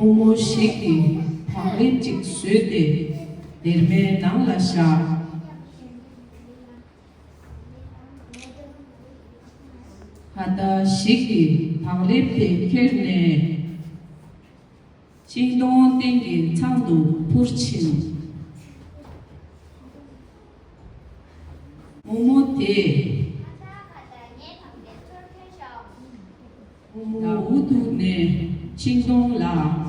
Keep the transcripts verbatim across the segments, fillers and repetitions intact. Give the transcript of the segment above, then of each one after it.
རྨོ་མོ་ཞིག་གིས་བག་ལེབ་ཅིག་བཟོས་ཏེ་སྡེར་མའི་ནང་ལ་བཞག་ཁ་བརྡ་ཞིག་གིས་བག་ལེབ་དེ་ཁྱེར་ནས། ཤིང་སྡོང་སྟེང་གི་ཚང་དུ་འཕུར་ཕྱིན། རྨོ་མོ་དེས། རྨོ་མོ་འུ་ཐུག་ནས་ཤིང་སྡོང་ལ།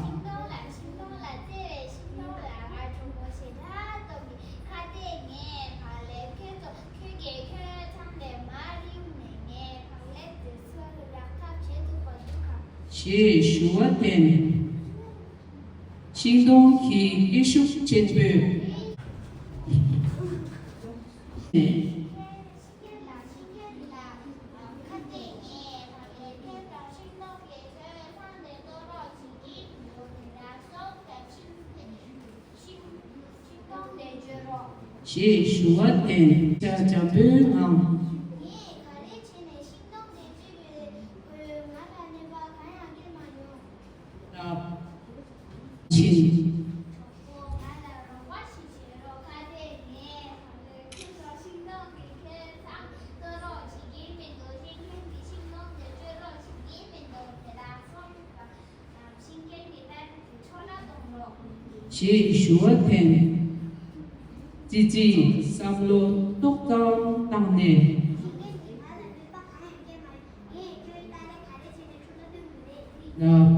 ཞེས་ཞུ་བ་བསྟན། ཤིང་སྡོང་གི་སྐད་ཤུགས་ཆེན་པོས། ཞེས་ཞུ་བ་བསྟན། ལྕགས་འཇམ་པོའི་ངང་། ངས་ག་རེ་བྱས་ནས་ཤིང་སྡོང་དེ་བཅད་དགོས་རེད། ཁོས་ང་ལ་གནོད་པ་གང་ཡང་བསྐྱལ་མ་མྱོང་། ལབ་ཕྱིན། ཁོས་ང་ལ་རོགས་པ་ཞིག་བྱེད་རོགས། ཁ་ཟས་ངས་ག་ལེར་ཁྱོད་ཚོ་ཤིང་སྡོང་གི་ཁྱོད་ཚང་གཏོར་རོགས་བྱེད་ཀྱི་མི་འདུག་ཤིང་མཁན་གྱིས་ཤིང་སྡོང་དེ་གཅོད་རོགས་བྱེད་ཀྱི་མི་འདུག་དེ་དག་སོང་ཙང་། ཤིང་མཁན་གྱིས་ད་རེས་འཕྲོ་བརླག་གཏོང་རོགས། ཞེས་ཞུ་བར་འཐེན། ཙི་ཙིས་བསམ་བློ་ཏོག་ཙམ་བཏང་ནས། ལབ།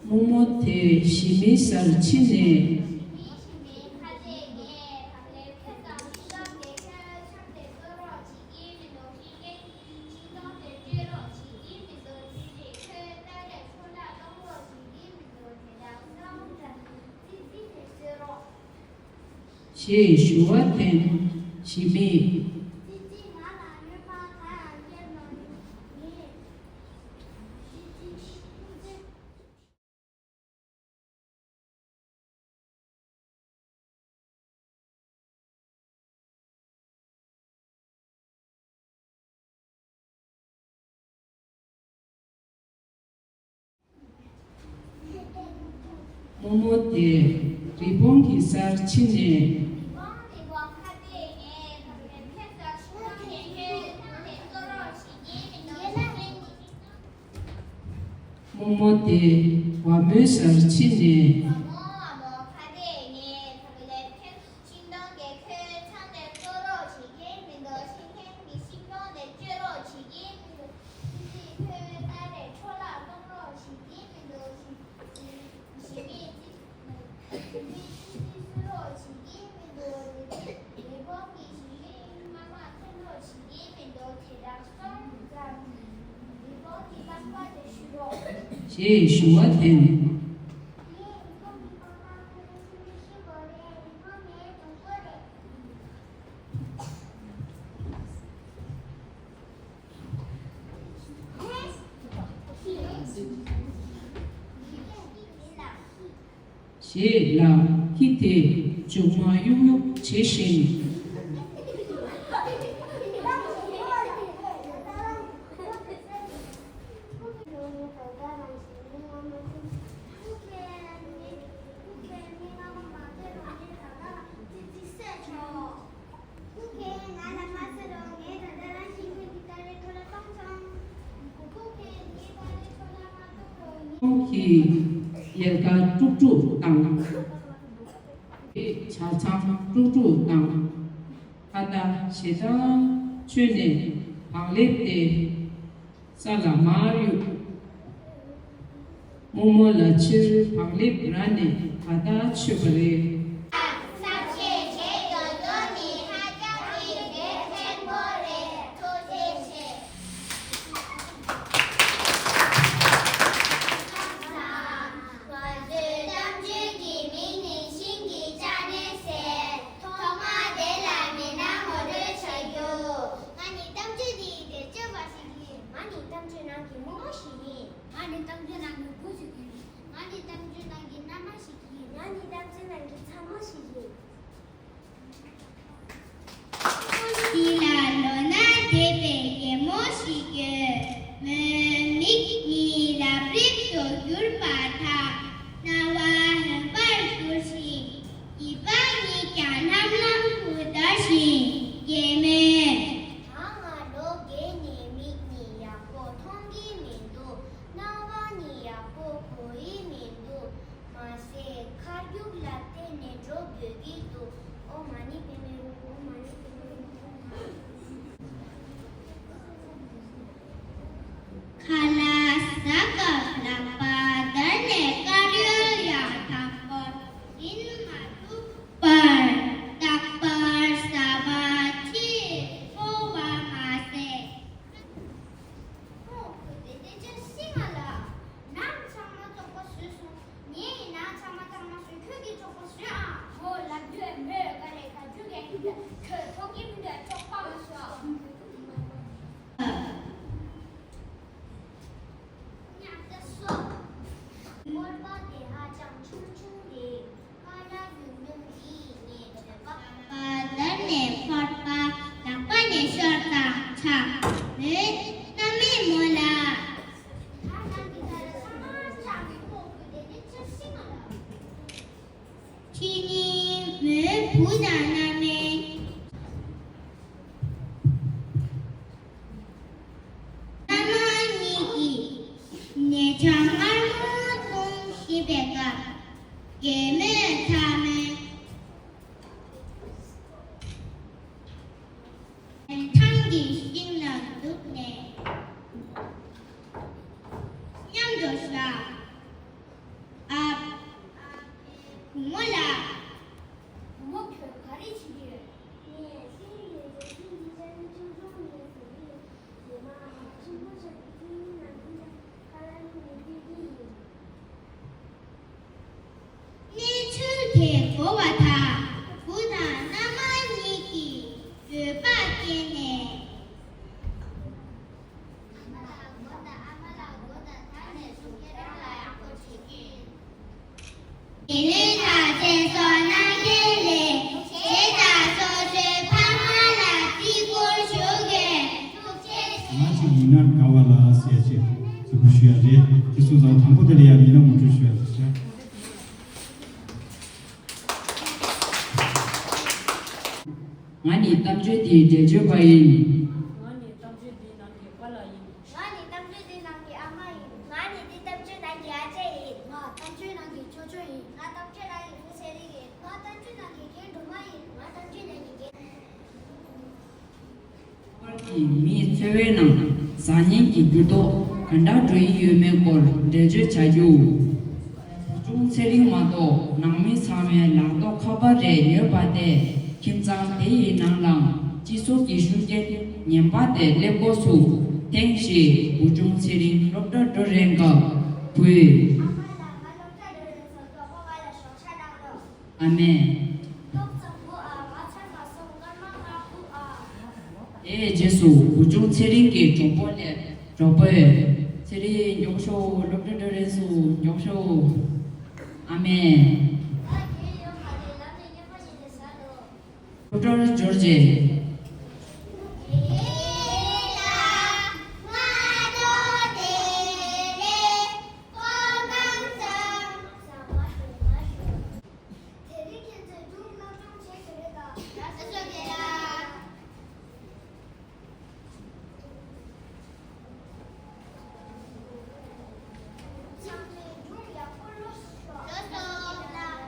རྨོ་མོ་དེ་ཞི་མིའི་སར་ཕྱིན་ནས། ཞེས་ཞུ་བར་འཐེན། ཞི་མིས། རྨོ་མོ་དེ་རི་བོང་གི་སར་ཕྱིན་ནས། རྨོ་མོ་དེ་ཝ་མོའི་སར་ཕྱིན་ནས། ཞེས་ཞུ་བ་དེ་ནི། ཞེས་ལབ། ཁྱི་དེས་མཇུག་མ་གཡུག་གཡུག་བྱེད་བཞིན། ཁོང་གིས་ཡལ་ག་དཀྲུག་དཀྲུག་བཏང་། ཆ་ཚང་དཀྲུག་དཀྲུག་བཏང་། ཁ་བརྡ་ཞེ་དྲག་བྱས་ནས་བག་ལེབ་དེ་ས་ལ་མར་གཡུགས། རྨོ་མོ་ལ་ཕྱིར་བག་ལེབ་ར་ནས་ག་ད་མཆོད་པ་རེད། ཐུགས་རྗེ་ཆེ། ང་ཚོའི་གཏམ་བརྗོད་ཀྱི་མིང་ནི་ཤིང་གི་ལྕགས་སྣེ་ཟེར། ཐོག་མར་དེ་ལ་མེ་ནང་ངོ་སྤྲོད་བྱ་རྒྱུ། ང་ནི་གཏམ་བརྗོད་འདིའི་འགྲེལ་བརྗོད་པ་ཞིག་ཡིན། ང་ནི་གཏམ་བརྗོད་ནང་གི་རྨོ་མོ་ཞིག་ཡིན། ང་ནི་གཏམ་བརྗོད་ནང་གི་བུ་ཞིག་ཡིན། ང་ནི་གཏམ་བརྗོད་ནང་གི་མནའ་མ་ཞིག་ཡིན། ང་ནི་གཏམ་བརྗོད་ནང་གི་ཚ་ བུ་དང་མནའ་མ། མནའ་མ་གཉིས་ཀྱིས་ཉེ་ཆར་མངར་མོ་འཐུང་བཞིན་པའི་སྐབས། རྒན་མོས་མཚམས་མེད་ཐང་གི་ཤིང་ནང་འདུག་ནས་མཉམ་དུ་བཞག་ཨ། བུ་མོ་ལགས། བུ་མོ་ཁྱོད་ག་རེ་བྱེད་ཀྱི་ཡོད། ངས་ཤེས་ཀྱི་ཡོད། ཤིང་འདི་ཅང་ཆུང་ཆུང་ནས་ཟེར་གྱི་ཡོད། ཉི་མ་ཧ་ཆེན་པོ་ཆགས་ཀྱི་ཤིང་ནང་འདི་ཁ་ལག་མི་འདུག་གི་ཡིན། གནས་ཚུལ་དེ་གོ་བ་དང་བུ་དང་མནའ་མ་གཉིས་ཀྱིས་འདོད་པ་བསྐྱེད་ནས། དེ་ལས་ད་ཚེ་སྲོག་གནང་མཁན་ལས་བྱས་ཙང་སོ་སོའི་ཕ་མ་ལ་བརྩི་བཀུར་ཞུ་དགོས། ཐུགས་རྗེ་ཆེ། ང་ཅིག་ཡིན་ན་དགའ་བ་ལ་ཟེར་ཅིག་གཟིགས་པོ་ཞུ་ཡ་རེད། དེ་སོང་ཙང་དང་པོ་དེ་ལ་ཡ་མི་ནག་ངོ་སྤྲོད་ཞུ་ཡ་རེད་ཤག་ང་ནི་གཏམ་བརྗོད་འདིའི་འགྲེལ་བརྗོད་པ་ཡིན། ང་ནི་གཏམ་བརྗོད་འདིའི་ནང་གི་པཱ་ལགས་ཡིན། ང་ནི་གཏམ་བརྗོད་འདིའི་ནང་གི་ཨ་མ་ཡིན། ང་ནི་འདི་གཏམ་བརྗོད་ནང་གི་ཨ་ཅག་ཡིན། ང་གཏམ་བརྗོད་ནང་གི་ཅོ་ཅོ་ཡིན། ང་གཏམ་བརྗོད་ནང་གི་བུ་ཚེ་རིང་ཡིན། ང་གཏམ་བརྗོད་ནང་གི་རྒན་སྒྲོལ་མ་ཡིན། ང་གཏམ་བརྗོད་ནང་གི་རྒན། ཁྱད་པར་གྱིས་མིའི་འཚོ་བའི་ནང་བཟང་ངན་གྱི་འགྱུར་ལྡོག་ག་འདྲ་འགྲོ་ཡི་ཡོད་མེད་སྐོར་འགྲེལ་བརྗོད་བྱ་རྒྱུ། བུ་ཆུང་ཚེ་རིང་མ་གཏོགས་ནང་མི་ཚང་མའི་ལག་ཐོག་ཁ་པར་རེ་ཡོད་པ་དེས་ཁྱིམ་ཚང་དེ་ཡི་ནང་ལའང་སྤྱི་ཚོགས་ཀྱི་ཤུགས་རྐྱེན་ངན་པ་དེ་སླེབས་འགོ་ཚུགས། ཐེངས་ཤིག་བུ་ཆུང་ཚེ་རིང་སློབ་གྲྭ་འགྲོ་རན་སྐབས་བུས། ཨ་མས། དེའི་རྗེས་སུ་བུ་ཆུང་ཚེ་རིང་གི་གྲོགས་པོ་ལས་གྲོགས་པོས། ཚེ་རིང་མགྱོགས་ཤོག་སློབ་གྲྭ་འགྲོ་རན་སོང་། མགྱོགས་ཤོག་ཨ་མས། སློབ་གྲྭར་འབྱོར་རྗེས། དེ་རིང་ཁྱེད་ཚོས་སྒྲུང་སློབ་སྦྱོང་བྱེད་དགོས་རེད་ད། ལགས་སོ་རྒན་ལགས། ཚང་མས་སྒྲུང་ཡག་པོ་ཀློག་ཤོག་ལགས་སོ་རྒན་ལགས།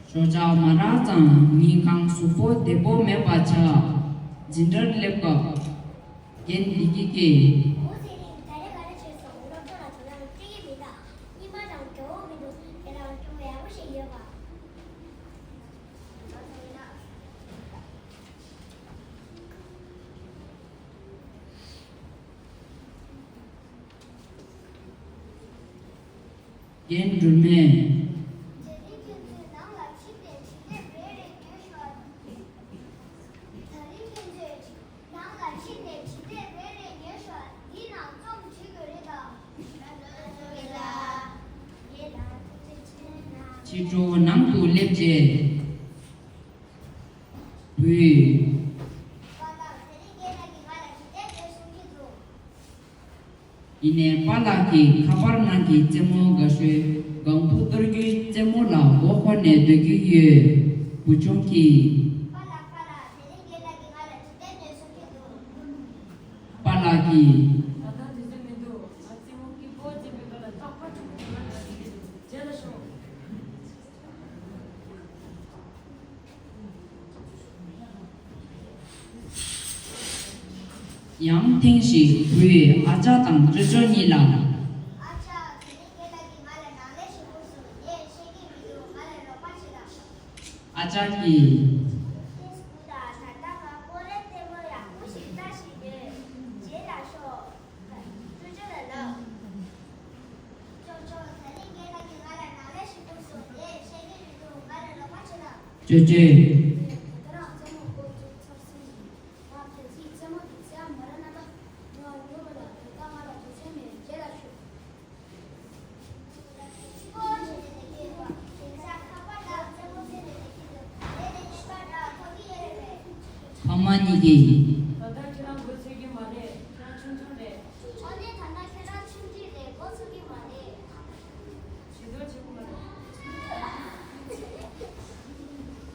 ཞོགས་ཇ་མ་རག་ཙང་ཉིན་གང་གཟུགས་པོ་བདེ་པོ་མེད་པ་ཆགས། འཛིན་གྲྭར་སླེབས་སྐབས། རྒན་བདེ་སྐྱིད་ཀྱིས། བུ་ཚེ་རིང་ད་རེས་ག་རེ་བྱས་སོང་། སློབ་གྲྭ་ལ་འགྲོ་ན་སྐྱིད་ཀྱི་མི་འདུག་གཉིད་མ་དང་སྐྱོ་བོ་མི་འདུག་ཁྱེད་རང་སྐྱོ་བོ་ཡག་པོ་ཞིག་ཡོད་པ། རྒན་སྒྲོལ་མས། དེ་རིང་ཁྱེད་ཚོས་ནང་ལ་ཕྱིན་ནས་བྱི་ལེབ་རེ་རེ་ཉོས་ཤོག་དེ་རིང་ཁྱེད་ཚོས་ནང་ལ་ཕྱིན་ནས་བྱི་ལེབ་རེ་རེ་ཉོས་ཤོག་འདིའི་ནང་རྩོམ་བྲིས་དགོས་རེད་ད། ཕྱི་དྲོ་ནང་དུ་སླེབས་རྗེས། བུས། ཡིན་ནའི་པཱ་ལགས་ཀྱིས་ཁ་པར་ནང་གི་རྩེད་མོ་དགའ་ཤོས་སྒང་བུ་གཏོར་རྒྱུའི་རྩེད་མོ་ལ་མགོ་འཁོར་ནས་སྡོད་ཀྱི་ཡོད། བུ་ཆུང་གིས། པཱ་ལགས་ཀྱིས། ད་ལྟ་དུས་ཚོད་མི་འདུག་ང་རྩེད་མོ་སྐྱིད་པོ་རྩེ་བའི་སྐབས་ལ་རྟག་པར་ཕྲུ་གུ་དེ་ང་ལ་རྗེས་ལ་ཤོག་ཡང་ཐེངས་ཤིག་བུས་ཨ་ཅག་དང་ཅོ་ཅོ་གཉིས་ལ། ཨ་ཅག་དེ་རིང་རྒན་ལགས་ཀྱིས་ང་ལ་ནང་ལས་ཞུ་དགོས་སོང་། ངས་བཤད་ཀྱི་མི་འདུག་ང་ལ་རོགས་པ་བྱེད་དང་། ཨ་ཅག་གིས། ཁྱེད་སྐུ་དང་ད་ལྟ་ང་སྐོར་རའི་ལྟད་མོ་ཡག་པོ་ཞིག་ལྟ་བཞིན་ཡོད། རྗེས་ལ་ཤོག་ཅོ་ཅོ་ལ་ལབ། ཅོ་ཅོ་དེ་རིང་རྒན་ལགས་ཀྱིས་ང་ལ་ནང་ལས་ཞུ་དགོས་སོང་། ངས་བཤད་ཀྱི་མི་འདུག་ང་ལ་རོགས་པ་བྱེད་དང་། ཅོ་ཅོས། ད་རང་རྩེད་མོ་འགོ་བཙུགས་ཚར་སོང་། ང་གལ་སྲིད་རྩེད་མོ་དེ་རྩེ་ཡ་མ་རག་ན་ད་ང་ཉོ་དགོས་ལ། དེ་ད་ང་ལ་དུས་ཚོད་མེད། རྗེས་ལ་ཤོག་ཕ་མ་གཉིས་ཀྱིས། ད་ལྟ་ཁྱེད་རང་འགོ་ཚུགས་ཀྱི་མ་རེད། ཁྱེད་རང་ཆུང་ཆུང་རེད། འོ་ནས་ད་ལྟ་ཁྱེད་རང་ཆུང་ཆུང་རེད། འགོ་ཚུགས་ཀྱི་མ་རེད། བྱེད་འདོད་བྱེད་ཀྱི་མ་རེད།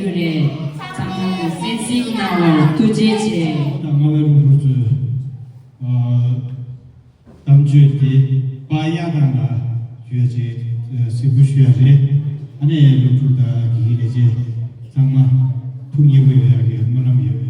རྒྱུ་རེད། ཚང་མ་གསན་གཟིགས་གནང་བར་ཐུགས་རྗེ་ཆེ། ད་རྔ་བའི་སློབ་ཕྲུག་ཚོས་ཨ་གཏམ་བརྗོད་དེ་པཱ་གཡག་དང་ལ་ཞུ་ཡ་ཅིག་གཟིགས་འབུལ་ཞུ་ཡ་རེད། ཨ་ནི་སློབ་ཕྲུག་དང་དགེ་རྒན་ལས་བྱེད་ཚང་མ་ཐུགས་མཉེས་པོ་ཡོད་ཡ་གི་སྨོན་ལམ་ཡོད།